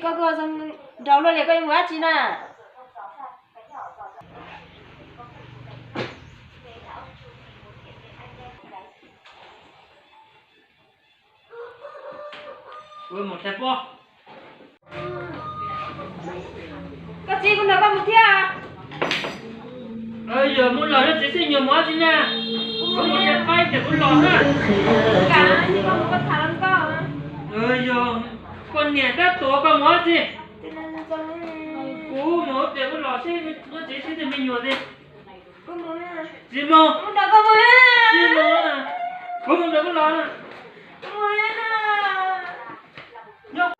Koj zoo nraug luaj li, koj yuav mus dab tsi na? Koj txiv, kuv nrog koj mus thiab. Yog mus los, yog txiv xib nyuam mus dab tsi na? Kuv mus ua qaib ces kuv los na. Koj niam tab tuav koj mus dab tsi? Kuv mus ua ces kuv los seb muab txiv xib tug me nyuam tiag. Tsis mus. Tsis mus. Kuv mus ntawd kuv los. Nyob,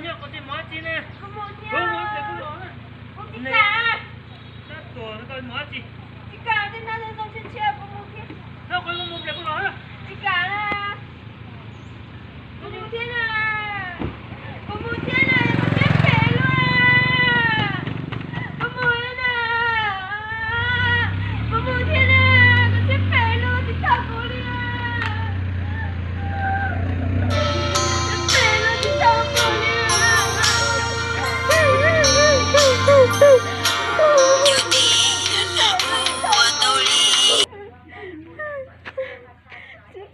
nyob kuv tsis mus dab tsi ne. Kuv mus ces kuv los na. Tab tuam koj mus dab tsi? Nyob kuv mus ces kuv los na. Kuv mus thiab na. Kuv mus thiab na, kuv siab phem luaj. Kuv mus na. Kuv mus thiab na, kuv siab phem luaj, tsis tau kuv li. Siab phem luaj, tsis tau kuv li. Siab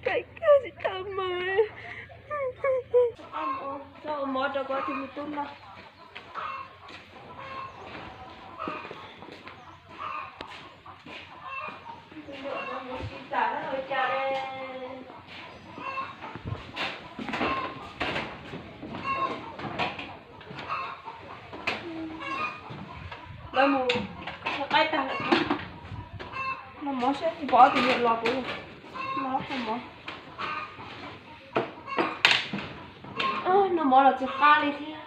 phem kawg, tsis tau mus. Txhob ua mov rau kuv tus me tub noj. Lawv mus ua qaib tag lawm. Noj mov seb puas pom tus me nyuam los puas. Noj mov, noj mov los tsis qab li thiab.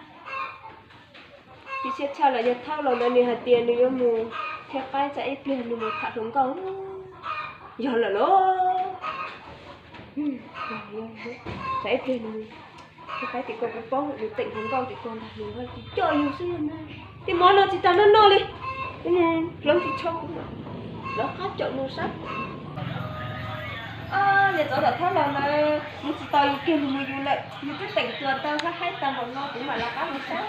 Tsis tshia tshaj lawm, yog Thawj los ntawd nws hais tias nws yuav mus thiab qaib, tsam ib pliag nws mus tham hluas nkauj. Yog lawm los. Tsam ib pliag nws thiab qaib ces koj kuv paub nws teem hluas nkauj ces koj ntag nws npaj tsis coj yus xwb na. Tej mov no tsis tas noj noj li. Hloov tsis tshua kuv, lawv qab caum nws sab. Niam tsov tom Thawj los ntawd mus tsis tos yus kiag nws mus yus lawm, yus twb teem tuas tau haib haib tag npaum no kuv mam lawv qab mus sab.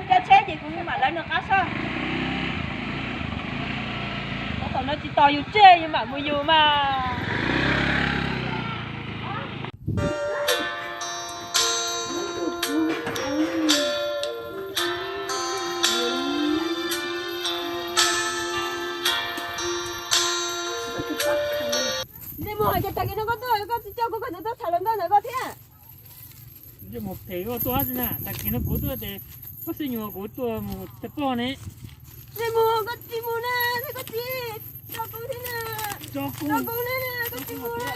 Coj tsheb ces kuv mam lawv nws qab sab. Thaum no tsis tos yus tseg yus mam mus yus mas. Nej mus hais tias tag kis no koj tuaj, koj tsis coj kuv, koj tsis tuaj tham hluas nkauj ntawm koj thiab. Mus phem koj tuaj na, tag kis no kuv tuaj ces koj xib nyuam kuv tuaj mus tag pog ne. Nej mus, koj tsis mus na, koj tsis, tso kuv thiab na. Tso kuv na, koj tsis mus na.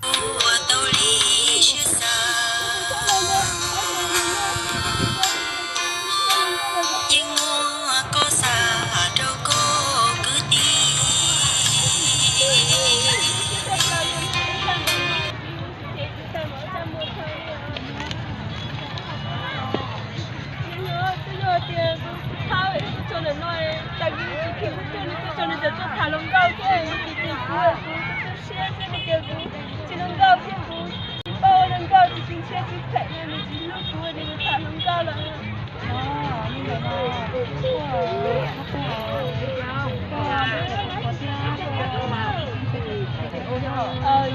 Ua tau li siab xav, yeej muaj koj xa rau koj kwv tij. Twb yog tias kuv tsis txhob tuaj tso ntawm no, tag kis tsis kheev tuaj coj nws tuaj tso, nws tseem tuaj tham hluas nkauj thiab, nws tsis cem kuv, kuv tu siab xwb, nws tias kuv tsis hluas nkauj thiab, kuv tsis paub hluas nkauj, tsis tu siab tsis phem li, nws tsis hlub kuv, nws tham hluas nkauj lawm.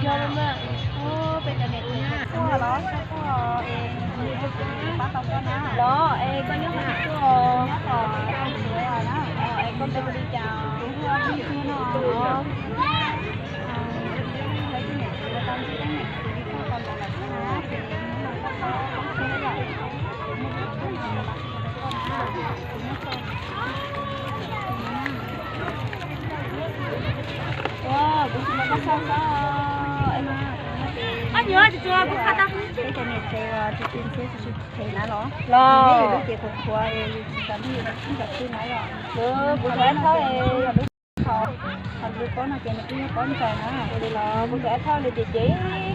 Yog los mas. Los es koj nyob qhov twg tuaj? Es koj npe hu li cas? Koj nyuam tsis tsuas kuv qab tau. Peb cov niam tsev uas tsis tu siab tsis tu phem na los? Los. Yus lub cev qhuav qhuav, yus tsis xav nrog yus tus tub ntawd pw na los? Kuv tus Aib Thawj, qhov lus paub no ces nws twb yog paub ntsoov na. Ua li los kuv tus Aib Thawj nws cem cem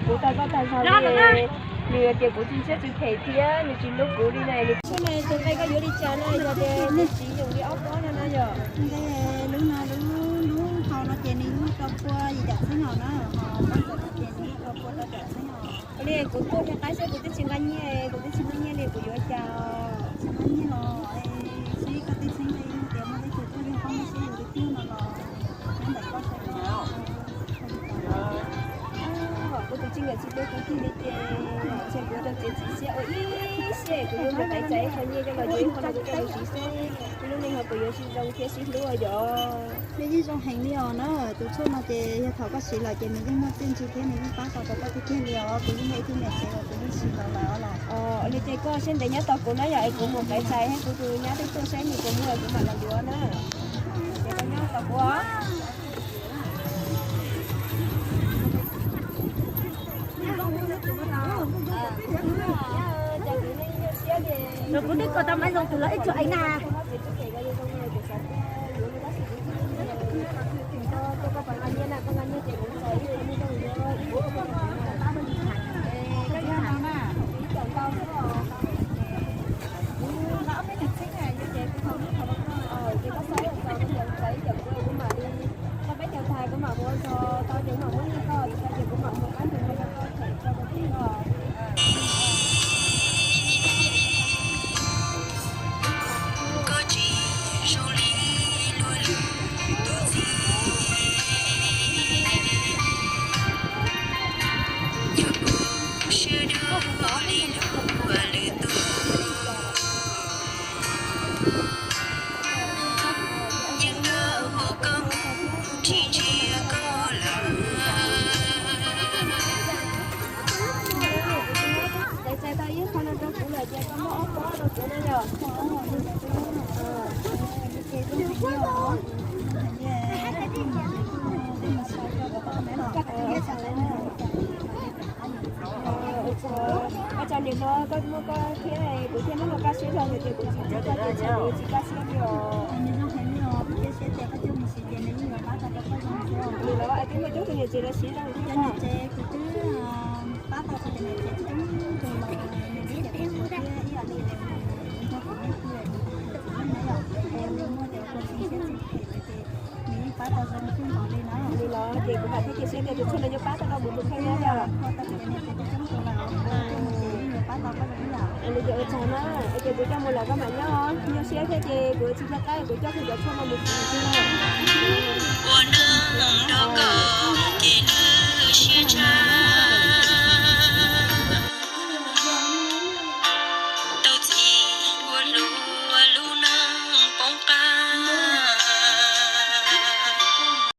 kuv tag zog tag zog li. Nws tias kuv tsis tu siab tsis phem thiab nws tsis hlub kuv li na. Nws tsheb no tus nqe koj yuav li cas na, yog tias nws tsis yoom li ob pob no na yom? Nqe lub no, lub, lub hau no ces nws muaj rau pua yim caum xwb no na, ho pob ntawm no ces nws muaj rau pua rau caum xwb. Kuv tuaj thiab qaib seb kuv twb tsis nqa nyiaj, kuv twb tsis muaj nyiaj li kuv yuav cas. Tsis nqa nyiaj los seb koj tej txheeb li tias muaj tej tus tuaj yog koj muaj seb yus li tiag no los nyob ntawm koj seb. Kuv tus tsis nkawm tsis tuaj kuv tig li ces ntshe kuv rau tsev tsis siab ua ib siab kuv yuav mus taiv txais qho nyiaj coj los ces ib qho no kuv coj mus siv seb kuv lub neej ho puas yuav sib zoo thiab sib hlub yom. Nws yeej zoo heev li os na, tus tshuaj no ces yog thaum koj siv lawm ces nws yeej muaj txiaj ntsig thiab nws yeej pab tau rau koj tiag tiag li os. Kuv yeej yog ib tug niam tsev uas kuv yeej siv tau lawm os los. Li ces koj siab ntev nyob tos kuv na yom, es kuv mus taiv txais thiab kuv tus nyab twb tuaj saib nws puas muaj kuv mam los yuav na. Ces koj nyob tos kuv os. Los kuv twb koj tau maiv zoo tus los ib tsuag ev na. Txais tau ib qho no rau kuv lawm ces koj muab ob pob rau kuv na yom. Ua cas nim no koj muaj koj thiab kuv thiaj muab koj kaj siab zog tias kuv tsis txawj koj ces kuv tsis kaj siab li os. Nim no es twb muaj coob tus niam tsev los siv zoo thiab. Nim no ces kuv vam thiab cia siab tias tus tshuaj no yuav pab tau rau kuv tus kheej na yom. Nws ces ua tsaug na, es ces kuv coj mus lawm koj mam nyob, nyuaj siab thiab ces kuv tsis nco qab kuv coj kuv cov tshuaj no mus siv xwb na.